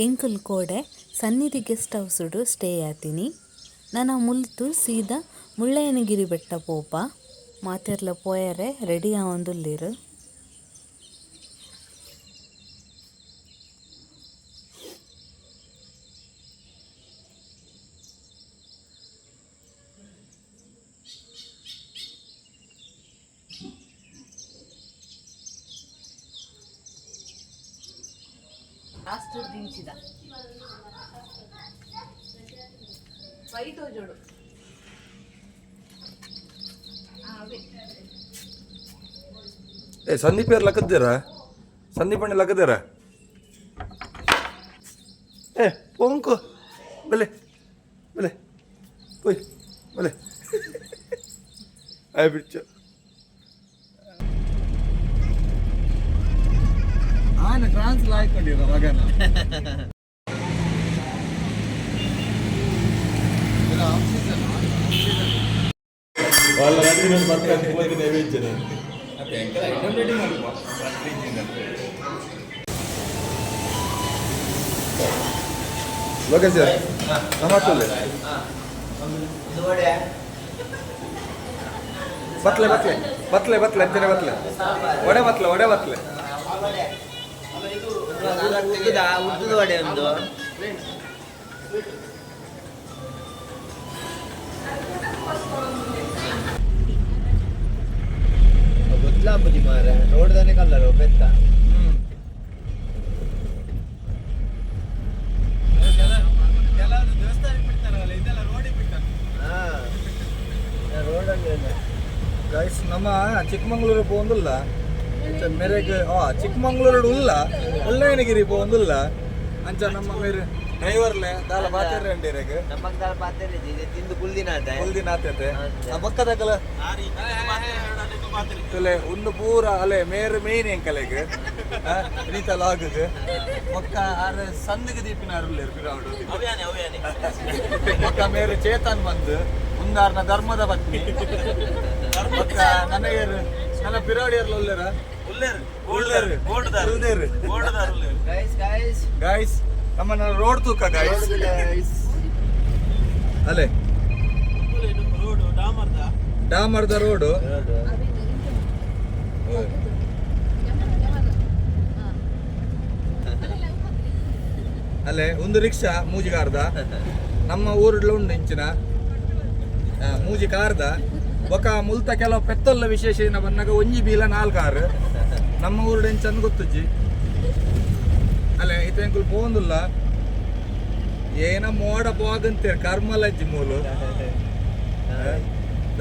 ಎಂಕುಲ್ ಕೋಡೆ ಸನ್ನಿಧಿ guest house stay ಆತೀನಿ. ನನ ಮುಲ್ತು ಸೀದಾ ಮುಳ್ಳಯ್ಯನಗಿರಿ ಬೆಟ್ಟ ಪೋಪ. ಮಾತೆರ್ಲ ಪೋಯರೆ ರೆಡಿ ಆವೊಂದುಲ್ಲೆರ್. ಲಾಸ್ಟ್ ದಿಂಚಿದ ವೈಟ್ ಜೋಡು. ಏ ಸಂದೀಪ್ ಯಾರು ಲಕ್ಕದ್ದೀರಾ? ಸಂದೀಪ್ ಅಣ್ಣ ಲಕ್ಕದ್ದೀರಾ? ಏ ಪೊಂಕು ಬಲೆ ಬಲೆ ಪೋಯ್ ಬಲೆ ಆಯ್ ಬಿಚ್ಚು. ಆನೆ ಟ್ರಾನ್ಸ್ಲ ಹಾಕೊಂಡಿರ ಮಗನ. ಲೋಕೇಶ್ ಸರ್, ನಮಸ್ತುಲ್ಲೆ. ಬತ್ಲೆ ಬತ್ಲೆ ಬತ್ಲೆ ಬತ್ಲೆ ಅಂಚನೆ ಬತ್ಲೆ ಒಡೆ ಬತ್ಲೆ ಒಡೆ ಬತ್ಲೆ. ಉದ್ದುದ ಉದ್ದುದ ವಡೆ ಒಂದು. ಗೊತ್ತಲಾಪುಜಿ ಮಾರ, ರೋಡ್ ತಾನೆ ಕಲ್ಲರ್ ಬೆತ್ತ. ಕೆಲವರು ದೇವಸ್ಥಾನಕ್ಕೆ ಬಿಡ್ತಾರಲ್ಲ, ಇದೆಲ್ಲ ರೋಡಿಗೆ ಬಿಡ್ತಾರೆ. ರೋಡ್. ಗೈಸ್, ನಮ್ಮ ಚಿಕ್ಕಮಂಗ್ಳೂರು ಪೋಂದುಲ್ಲ ಮೇರೆಗ್. ಆ ಚಿಕ್ಕಮಂಗ್ಳೂರು ಉಲ್ಲ, ಮುಳ್ಳಯ್ಯನಗಿರಿ ಪೋಂದುಲ್ಲ. ಅಂಚ ನಮ್ಮ ಮೇರೆ ಡ್ರೈವರ್ಲೆ ದಾಲ ಬಾತೇರೆ ಅಂಡಿರೆಗ್. ನಮ್ಮಗ್ ದಾಲ ಪಾತ್ರೆ ಇದೆ, ತಿಂದು ಕುಲ್ದಿನ ಆತ. ಕುಲ್ದಿನ ಆತತೆ ಆ ಬೊಕ್ಕದಕಲ ತುಲೆ. ಒಂದು ಪೂರ ಅಲೆ ಮೇರು ಮೇನ್ ಎಂಕಲೆಗ್ ಇನಿತ ಲಾಗುಗ್. ಬೊಕ್ಕ ಆರ್ ಸಂದಿಗೆ ದೀಪಿನ ಅರುಲ್ಲೇರು ಪಿರಾವುಡು. ಬೊಕ್ಕ ಮೇರು ಚೇತನ್ ಬಂದು ಉಂದಾರ್ನ ಧರ್ಮದ ಪತ್ನಿ. ಬೊಕ್ಕ ನನಗೇರು ನನ್ನ ಪಿರಾಡಿಯರ್ಲ ಉಲ್ಲೇರ ಉಲ್ಲೇರು ಉಲ್ದೇರು. Guys guys. ಗಾಯ್ಸ್, ನಮ್ಮ ರೋಡ್ ತೂಕ ಗಾಯ್ಸ್. ಅಲೆ ಡಾಮರ್ದ ರೋಡು. ಅಲ್ಲೇ ಒಂದು ರಿಕ್ಷಾ ಮೂಜಿಗಾರ್ದ. ನಮ್ಮ ಊರುಡ್ಲ ಉಂಡು ಇಂಚಿನ ಮೂಜಿ ಕಾರ್ದ. ಬೊಕ ಮುಲ್ತ ಕೆಲವು ಪೆತ್ತೊಲ್ಲ ವಿಶೇಷ ಏನ ಬಂದಾಗ ಒಂಜಿ ಬೀಲ ನಾಲ್ಕು ಕಾರು. ನಮ್ಮ ಊರುಡು ಎಂಚಂದ್ ಗೊತ್ತುಜ್ಜಿ. ಅಲ್ಲೇ ಇತ್ತ ಎಂಕುಲು ಪೋಂದುಲ್ಲ. ಏನ ಮೋಡ ಪೋಗಂತೇರು, ಕರ್ಮಲಜ್ಜಿ ಮೂಲು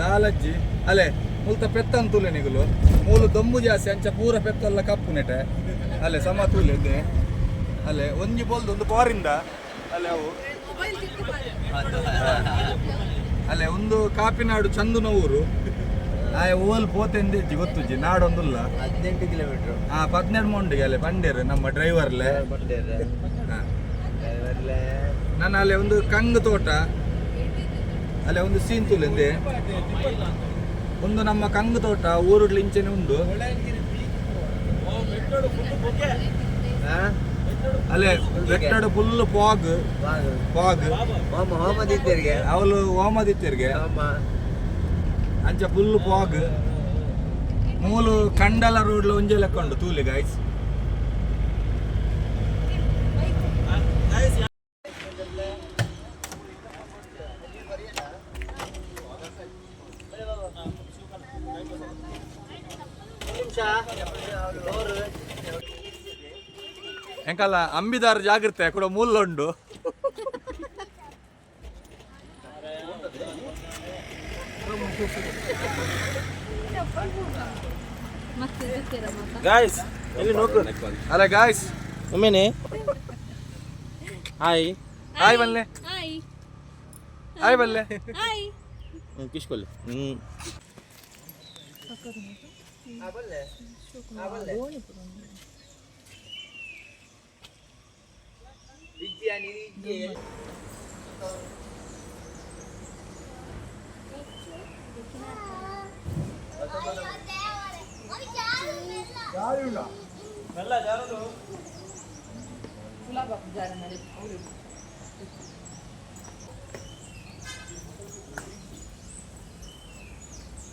ದಾಲಜ್ಜಿ. ಅಲೆ ಮುಲ್ತ ಪೆತ್ತನ್ ತೂಲೆ ನಿಗುಲು. ಮೂಲು ದೊಂಬು ಜಾಸ್ತಿ, ಅಂಚ ಪೂರ ಪೆತ್ತಲ್ಲ ಕಪ್ಪು ನೆಟೆ. ಅಲ್ಲೇ ಸಮ ತೂಲೆ ಇದ್ದೆ. ಅಲ್ಲೇ ಒಂಜಿ ಬೋಲ್ದು ಒಂದು ಪಾರಿಂದ. ಅಲ್ಲೇ ಅವು ಅಲ್ಲೇ ಒಂದು ಕಾಪಿನಾಡು ಚಂದುನ ಊರು. ಆಯ ಓಲ್ ಪೋತೆಂದಿಜ್ಜಿ, ಗೊತ್ತುಜ್ಜಿ, ನಾಡೊಂದುಲ್ಲ. 18 ಕಿಲೋಮೀಟರ್. ಆ 18 ಮೊಂಡಿಗೆ ಅಲ್ಲೇ ಬಂಡೇರು ನಮ್ಮ ಡ್ರೈವರ್ಲೆ. ಹಾ. ನಾನು ಅಲ್ಲೇ ಒಂದು ಕಂಗ್ ತೋಟ, ಅಲ್ಲೇ ಒಂದು ಸೀನ್ ತೂಲೆಂದೆ. ಒಂದು ನಮ್ಮ ಕಂಗ್ ತೋಟ ಊರುಡ್ಲಿ ಇಂಚೆನೆ ಉಂಡು. ಅಲ್ಲೇ ಬೆಟ್ಟಡು ಫುಲ್ ಫಾಗ್ ಫಾಗ್. ಮೊಹಮ್ಮದ್ ಇದ್ದೇರಿಗೆ. ಅವಳು ಓಮದಿತ್ಯರ್ಗೆ. ಅಂಚ ಫುಲ್ ಫಾಗ್. ಮೂಲು ಕಂಡಲ ರೋಡ್ಲ ಒಂಜೆ ಲೆಕ್ಕ ಉಂಡು ತೂಲೆ ಗಾಯ್ಸ್. ಎಂಕಲ್ಲ ಅಂಬಿದಾರ ಜಾಗ್ರತೆ ಕೂಡ ಮುಲ್ಲುಂಡು. ಗಾಯ್ಸ್, ಎಲ್ಲಿ ನೋಕು? ಅಲ್ಲ ಗಾಯ್ಸ್. ಒಮ್ಮೆನೆ ಹಾಯ್. ಹಾಯ್ ಬಲ್ಲೆ. ಹಾಯ್. ಹಾಯ್ ಬಲ್ಲೆ. ಹಾಯ್. ಕಿಶ್ಕೊಲ್ಲಿ ಹ್ಞೂ.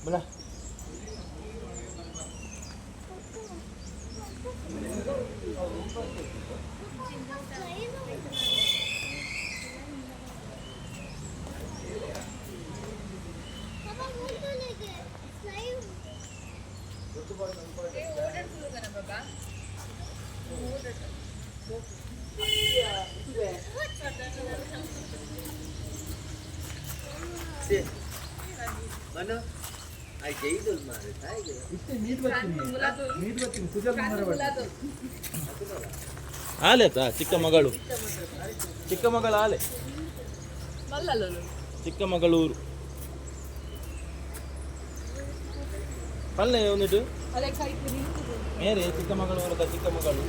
ಬಲ. ಮನು ಐದು ಮಾರೆ ತಾಯಿಗೆ. ಆಲೆ ಆತಾ ಚಿಕ್ಕ ಮಗಳು, ಚಿಕ್ಕ ಮಗಳ ಆಲೆ, ಚಿಕ್ಕಮಗಳೂರು ಪಲ್ಲೆ ಒಂದಿಟ್ಟು ಮೇರೆ ಚಿಕ್ಕಮಗಳೂರದ ಚಿಕ್ಕಮಗಳು.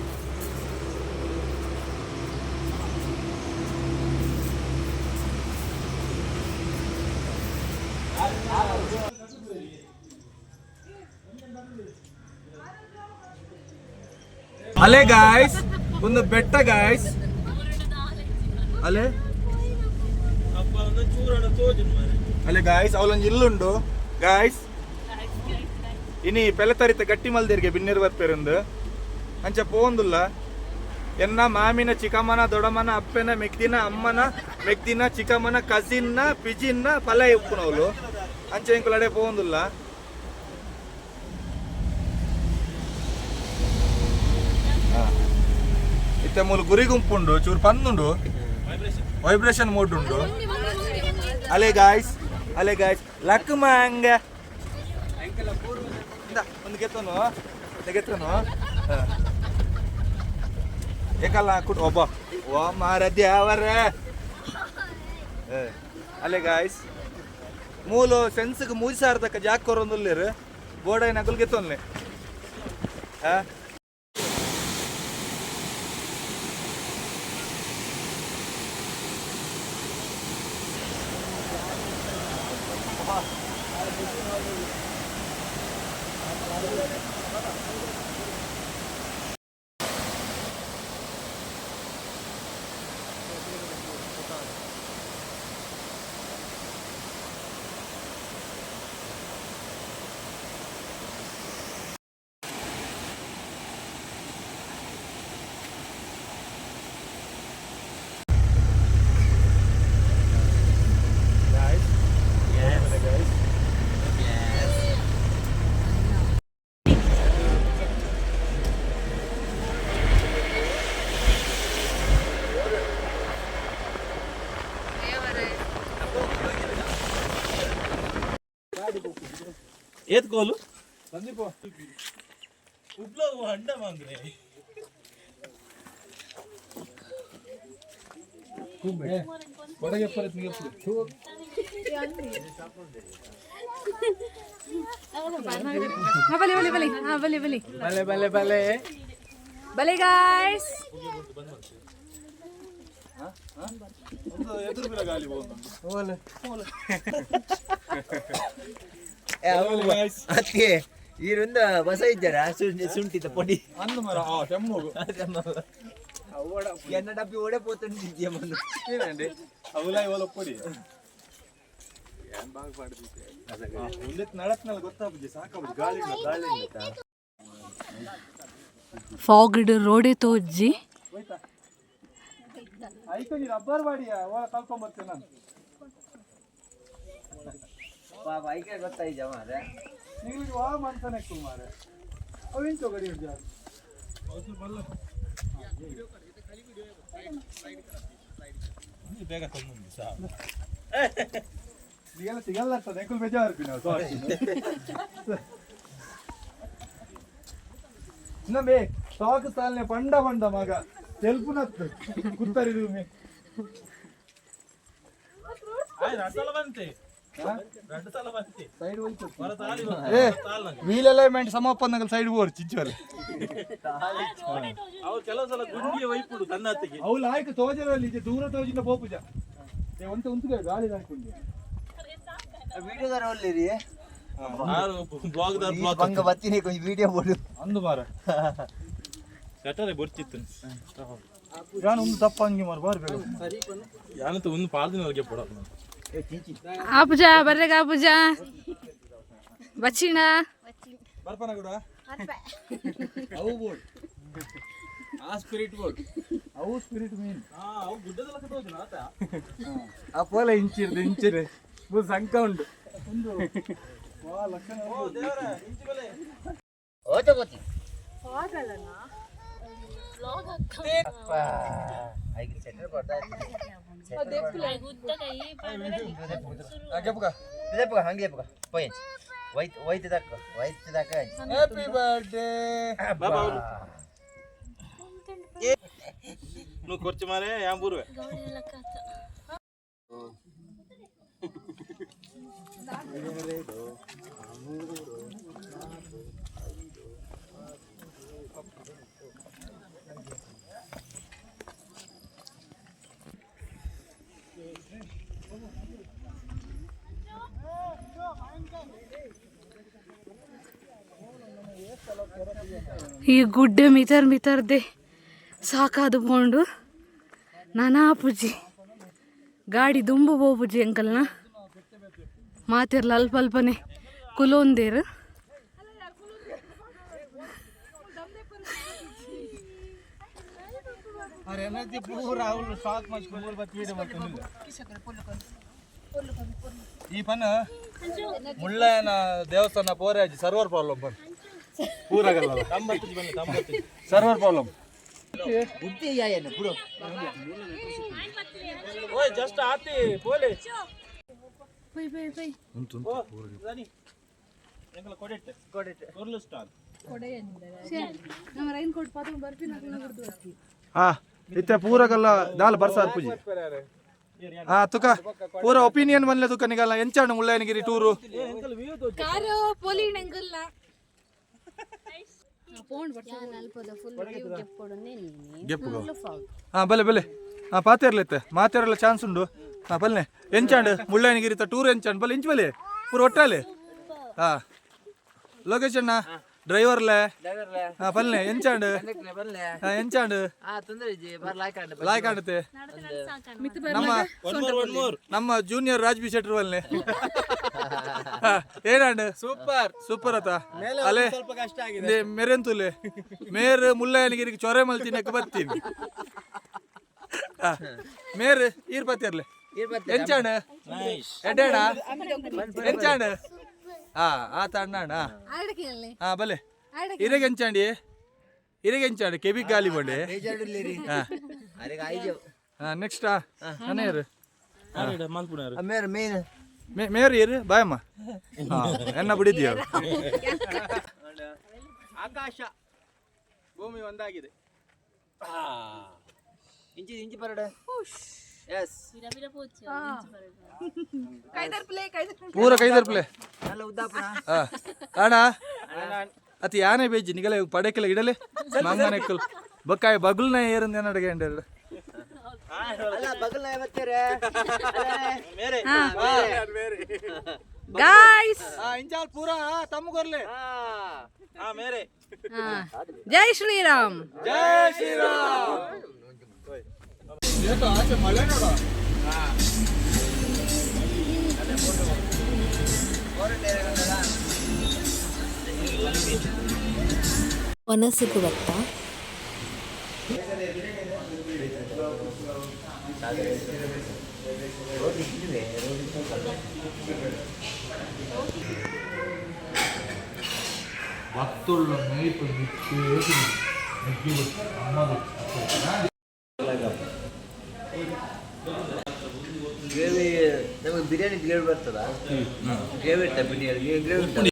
ಅಲೆ ಗಾಯ್ಸ್, ಒಂದು ಬೆಟ್ಟ ಗಾಯ್ಸ್ ಅಲೆ. ಅಲೆ ಗಾಯ್ಸ್, ಅವಲೊಂಜಿ ಇಲ್ಲುಂಡು ಗಾಯ್ಸ್. ಇನಿ ಪೆಲತರಿತ ಗಟ್ಟಿ ಮಲ್ದಿರ್ಗೆ ಬಿನ್ನಿರ್ ಬರ್ಪೇರುಂದು ಅಂಚ ಪೋಂದುಲ್ಲ. ಎನ್ನ ಮಾಮಿನ ಚಿಕ್ಕಮ್ಮನ ದೊಡಮ್ಮನ ಅಪ್ಪನ ಮೆಗ್ದಿನ ಅಮ್ಮನ ಮೆಗ್ದಿನ ಚಿಕ್ಕಮ್ಮನ ಕಸಿನ್ನ ಪಿಜಿನ್ನ ಪಲ ಉಪ್ಪುನವಳು ಅಂಚ ಎಂಕುಲಡೆ ಪೋಂದುಲ್ಲ. ಇತ್ತೆ ಮೂಲು ಗುರಿ ಗುಂಪುಂಡು, ಚೂರು ಪಂದುಂಡು, ವೈಬ್ರೇಷನ್ ಮೋಡ್ ಉಂಡು. ಅಲೆ ಗಾಯ್ಸ್, ಅಲೆ ಗಾಯ್ಸ್, ಲಕ್ಮಾಂಗ ಇಂದ ಒಂದು ಗೆತ್ತನು ಗೆತ್ತನು ಏಕಲ್ಲ ಕುಟ್ ಒಬ್ಬ ಓ ಮಾರ ದೇವರೇ. ಅಲೆ ಗಾಯ್ಸ್, ಮೂಲು ಸೆನ್ಸ್ಗೆ ಮೂಜಿ ಸಾವಿರ ತಕ್ಕ ಜಾಕ್ ಕೊರೊಂದುಲ್ಲೇರು ಬೋರ್ಡ್ ನಗುಲ್ ಗೆತ್ತೊನ್ಲೆ. ಹಾ. Guys. Yes. Guys. Yes. ಏತ್ ಕೋಲು ಉಬ್ಲ ಹಂಡ ಮಾಂಗ್ರೆ. ಬಲೆ ಬಲೆ ಬಲೆ, ಹಾ, ಬಲೆ ಬಲೆ. ಬಲೆ ಬಲೆ ಬಲೆ. ಬಲೆ ಗಾಯ್ಸ್. ಒಂದು ಎದುರು ಬಿರ ಗಾಲಿ ಹೋಗುದು. ಅದಕ್ಕೆ ಈರೊಂದ ಬಸ ಇದ್ದಾರ ಶುಂಠಿದ ಪೊಡಿ. ಅಂದು ಮರ ಆ ಕೆಮ್ಮು. ಎನ್ನ ಡಬ್ಬಿ ಓಡೆ ಪೋತುಂಡಿದ್ಯ ಮನು. ಏನಂడి ಅವುಲ ಇವಲ ಪೊಡಿ ಒಂದಿತ್ತು ನಡತ್ನಲ್ಲ ಗೊತ್ತಾಗುದು ಸಾಕಾಗುದು ಗಾಳಿ ಇಲ್ಲ, ಗಾಳಿ ಇಲ್ಲ. ಫಾಗ್ಡ್ ರೋಡೇ ತೋಜ್ಜಿ. ಹೋಯ್ತಾ ಐಕೊಂಜಿ ರಬ್ಬರ್ ಬಾಡಿಯ ಒಳ ಕಲ್ಕೊಂಬರ್ತೇನೆ ನಾನು. ಪಾಪ ಐಕೆ ಗೊತ್ತಾಯ್ಜ ಮಾರೆ. ನಿಮಗೆ ವಾ ಮಂತನೆ ಕುಮಾರ ಅವಿಂಚೋ ಗಡಿ ಉಂಟು. ಬೇಗ ತಂದು ಸಾ. ನಿಗೆಲ್ಲ ಸಿಗಲ್ಲ ಆಗ್ತದೆ, ಎಂಕುಲು ಬೇಜಾರು ನಾವು ಸಾರಿ. ಇನ್ನೊಮ್ಮೆ ಸಾಕು ಸಾಲನೆ ಪಂಡ ಪಂಡ ಮಗ ತೆಲ್ಪುನತ್ತು ಕುತ್ತರಿದು ಮೇ. ಆಯ್ತು, ಎರಡು ಸಲ ಬಂತೆ, ಎರಡು ಸಲ ಬಂತೆ. ಸೈಡ್ ಹೋಯ್ತು. ಹೊರ ತಾಳಿ. ಏ ವೀಲ್ ಅಲೈನ್ಮೆಂಟ್ ಸಮಪ್ಪ ಸೈಡ್ ಬೋರ್ ಚಿಚ್ಚೋಲೆ. ಅವ್ರು ಕೆಲವು ಸಲ ಗುಂಡಿಗೆ ವೈಪುಡು ತನ್ನತ್ತಿಗೆ. ಅವು ಲಾಯ್ಕ್ ತೋಜರಲ್ಲಿ ಇದೆ ದೂರ ತೋಜಿನ ಪೋಪುಜ ಒಂತೆ ಉಂತುಗೆ ಗಾಳಿ ಹಾಕೊಂಡು. ವಿಡಿಯೋದಾರ ಒಳ್ಳೆರಿ. ಬ್ಲಾಗ್ ದಾರ್ ಬ್ಲಾಗ್. ಬಂಗ ಬತ್ತಿನಿ ಕೊಂಚ ವಿಡಿಯೋ ಬೋಡು. ಅಂದು ಮಾರ. ಕಟ್ಟರೆ ಬೊರ್ಚಿತ್ತು. ಯಾನಂತ ಒಂದು ಪಾರ್ದಿನ ಪಡ ಆಪುಜ ಬರ್ರೆಗ ಆಪುಜ ಬಚ್ಚಿಣ ಬರ್ಪನ ಕೂಡ ಅವು ಬೋರ್ಡ್ ಆ ಸ್ಪಿರಿಟ್ ಬೋರ್ಡ್ ಅವು ಸ್ಪಿರಿಟ್ ಮೀನ್ ಹಾ ಅವು ಗುಡ್ಡದಲ್ಲ ಕಟ್ಟೋದು ಆತ ಆ ಪೋಲ ಇಂಚಿರ್ದು ಇಂಚಿರು ಸಂಕ ಉಂಟು ಓ ದೇವರ ಇಂಚಿ ಬಲೆ ಓತ ಗೊತ್ತಿ ಐದು ಸೆಟರ್ ಬರ್ತಾ ಇತ್ತು ಹಂಗೆ ಪೋಯ್ ವೈತ್ ವೈತ್ ದಕ್ಕ ವೈತ್ ದಕ್ಕ ಹ್ಯಾಪಿ ಬರ್ಡೇ ಬಾಬಾ నువ్వు ఖర్చు మారే యాంబూరువే ಈ ಗುಡ್ಡೆ ಮಿತರ್ ಮಿತರ್ದೆ ಸಾಕಾದು ಪೋಂಡು ನಾನಾ ಪೂಜಿ ಗಾಡಿ ದುಂಬು ಪೋಪುಜಿ ಅಂಕಲ್ನ ಮಾತಿರ್ಲ ಅಲ್ಪ ಅಲ್ಪನೆ ಕುಲೋಂದೇರು. ಈ ಪನ್ ಮುಳ್ಳಯ್ಯನ ದೇವಸ್ಥಾನ ಪೋರಾಜಿ ಸರ್ವರ್ ಪ್ರಾಬ್ಲಮ್ ಪನ್ ಪೂರಾಗಲ್ಲ ಸರ್ವರ್ ಪ್ರಾಬ್ಲಮ್. ಬುದ್ಧಿ ಯಾಯನ ಬಿಡು. ಓಯ್ ಜಸ್ಟ್ ಆತಿ ಪೋಲೆ. ಪೊಯ್ ಪೊಯ್ ಪೊಯ್. ಎಂಕಲ ಕೊಡೆಟ್ ಕೊಡೆಟ್ ಕೊರ್ಲು ಸ್ಟಾಲ್. ನಮ್ಮ ರೈನ್ ಕೋಟ್ ಪಾತ್ರ ಬರ್ತೀನಿ. ಹಾ ಇತ್ತೆ ಪೂರಗಲ್ಲ ದಾಲ್ ಬರ್ಸಾರ್ ಪೂಜಿ. ಹಾ ತುಕ ಪೂರ ಒಪಿನಿಯನ್ ಬನ್ಲೆ ತುಕ ನಿಗಲ್ಲ ಎಂಚಾಣ ಮುಳ್ಳಯ್ಯನಗಿರಿ ಟೂರು. ಕಾರು ಪೊಲಿನ್ ಅಂಕಲ್ನ. ಹಾ ಬಲೆ ಬಲೆ ಹಾ ಪಾತೇರ್ಲತ್ತೆ ಮಾತೇರಲ್ಲ ಚಾನ್ಸ್ ಉಂಡು. ಹಾ ಬಲ್ನೆ ಎಂಚಾಂಡ್ ಮುಳ್ಳಯ್ಯನಗಿರಿತ ಟೂರ್ ಎಂಚಾಂಡ್ ಬಲೆ ಇಂಚ್ ಬಲೆ ಪೂರ ಒಟ್ಟಾಲೆ. ಹಾ ಲೋಕೇಶ್ ಅಣ್ಣ ಡ್ರೈವರ್ಲೆ. ಹಾ ಬಲ್ನೆ ಎಂಚಾಂಡ್. ಹಾ ಎಂಚಾಂಡ್. ಲಾಯ್ ಕಾಣುತ್ತೆ. ನಮ್ಮ ನಮ್ಮ ಜೂನಿಯರ್ ರಾಜ್ ಬಿ ಶೆಟ್ಟರ್ ಬಲ್ನೆ. ಏನಾಂಡ್ ಸೂಪರ್ ಸೂಪರ್ ಆತ ಅಲೆ. ಸ್ವಲ್ಪ ಕಷ್ಟ ಆಗಿದೆ. ಮೆರೆಂತುಲೆ ಮೇರ್ ಮುಳ್ಳಯ್ಯನಗಿರಿಗೆ ಚೊರೆ ಮಲ್ತಿನಕ್ಕೆ ಬರ್ತೀನಿ. ಮೇರ್ ಈರ್ ಬತ್ತಿರ್ಲೆ ಎಂಚಾಣ ಎಡ್ಡೇಣ ಎಂಚಾಣ. ಹಾ ಆತ ಅಣ್ಣ. ಹಾ ಬಲೆ ಇರೆಗೆ ಎಂಚಾಂಡಿ ಇರೆಗೆ ಎಂಚಾಂಡಿ ಕೆಬಿ ಗಾಲಿ ಬಂಡೆ. ಹಾ. ಅರೆ ಐದು. ಹಾ ನೆಕ್ಸ್ಟ್ ಅನೇರು. ಮೇರ್ ಮೇನ್. ಮೇರ್ ಇರು ಬಾಯಮ್ಮ. ಹಾ ಎನ್ನ ಬಿಡಿದ್ಯಾ. ಆಕಾಶ ಭೂಮಿ ಒಂದಾಗಿದೆ. ಇಂಚಿ ಇಂಚಿ ಪರಡ ಎಸ್. ಪೂರ ಕೈದರ್ಪ್ಲೆ. ನಲ್ಲ ಉದ್ದಾಪನ. ಹಾ ಅಣ್ಣ ಅತಿ ಯಾನೆ ಬೇಜಿ ನಿಗಲೆ ಪಡೆಕೆಲ್ಲ ಇಡಲೆ ಮಂಗನೆಕ್ಕಲ್ ಬಕ್ಕಾಯ ಬಗುಲ್ನ ಏರಂದ ಏನಡಗೆ ಅಂಡೆರಡು. ಅಲ್ಲ ಬಗಲ್ ಬರ್ತೀರ. ಗಾಯ್ಸ್. ಇಂಚಾಲ್ ಪೂರ ತಮ್ಮಗೊರ್ಲೆ. ಹಾ ಮೇರೆ. ಜೈ ಶ್ರೀರಾಮ್. ಜೈ ಶ್ರೀರಾಮ್. ಆಚೆ ಮಳೆ ನೋಡ. ವನಸುಗು ಬತ್ತ. ಗ್ರೇವಿ ನಮಗೆ ಬಿರಿಯಾನಿ ಗ್ರೇವಿ ಬರ್ತದ. ಗ್ರೇವಿ ಇರ್ತದೆ ಬಿರಿಯಾನಿ ಗ್ರೇವಿ ಉಂಟು.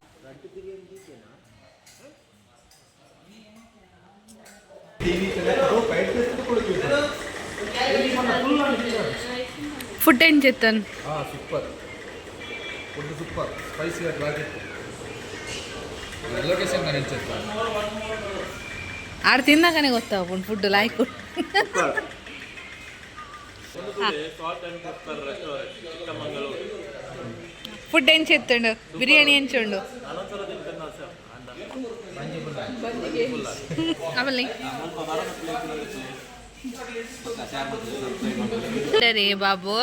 ಫುಡ್ ಏನ್ ಚೇತನ್? ಹಾ ಸೂಪರ್ ಫುಡ್ ಸೂಪರ್ ಸ್ಪೈಸಿ ಆಗಿತ್ತು. ಲೊಕೇಶನ್ ನಾನು ಹೆಚ್ಚಿತ್ತು. ಆಡ್ ತಿನ್ನಾಕನೆ ಗೊತ್ತಾಪುಂಡು ಫುಡ್ ಲಾಯ್ಕ್. ಫುಡ್ ಎಂಚ ಇತ್ತುಂಡು? ಬಿರಿಯಾನಿ ಎಂಚುಂಡು? ಅವಲ್ಲಿ. ಸರಿ ಬಾಬು.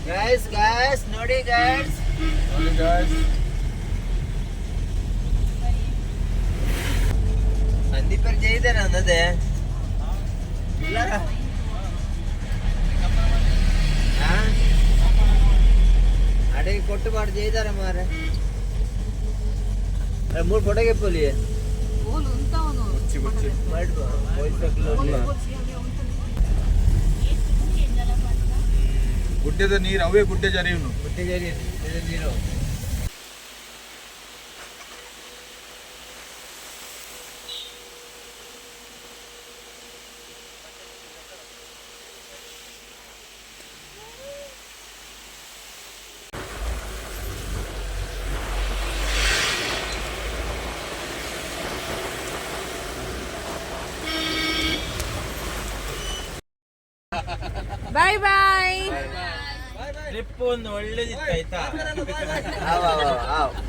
ಗೈಸ್ ಗೈಸ್, ನೋಡಿ ಗೈಸ್. ಸಂದೀಪ್ ಜೈದಾರ ಅನ್ನದೆ ಇಲ್ಲ. ಅಡಿಗೆ ಕೊಟ್ಟು ಮಾಡಿ ಜೈದಾರ ಮಾರೆ. ಮೂರು ಫೋಟೋಗೆ ಪೋಲಿ. ಬುಚ್ಚಿ ಬುಚ್ಚಿ. ಗುಡ್ಡದ ನೀರು ಅವೇ ಗುಡ್ಡೆ ಜರಿಯುನು. ಗುಡ್ಡೆ ಜರಿ ನೀರು. Boy boy. ಟ್ರಿಪ್ ಒಂದು ಒಳ್ಳೇದಿತ್ತು ಆಯ್ತಾ?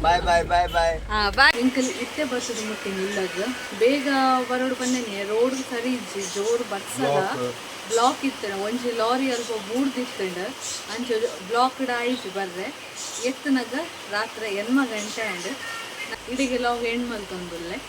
Bye bye bye bye. Bye. ಎಂಕಲ್ ಇತ್ತೆ ಬರ್ತದೆ ಮುಟ್ಟಿ ನಿಲ್ಲಗ ಬೇಗ ಬರೋಡು ಬಂದೇನೆ. ರೋಡ್ ಸರಿ ಇಜ್ಜಿ, ಜೋರು ಬರ್ಸದ, ಬ್ಲಾಕ್ ಇತ್ತಣ. ಒಂಜಿ ಲಾರಿ ಅಲ್ಪ ಬೂಡ್ದಿತ್ತಂಡ, ಅಂಚ ಬ್ಲಾಕ್ ಆಯ್ತು ಬರ್ರೆ. ಎತ್ತನಾಗ ರಾತ್ರಿ 8 ಗಂಟೆ ಆಂಡ್. ಇಡಿಗೆ ಲಾಗ್ ಎಂಡ್ ಮಲ್ತೊಂದುಲ್ಲೆ.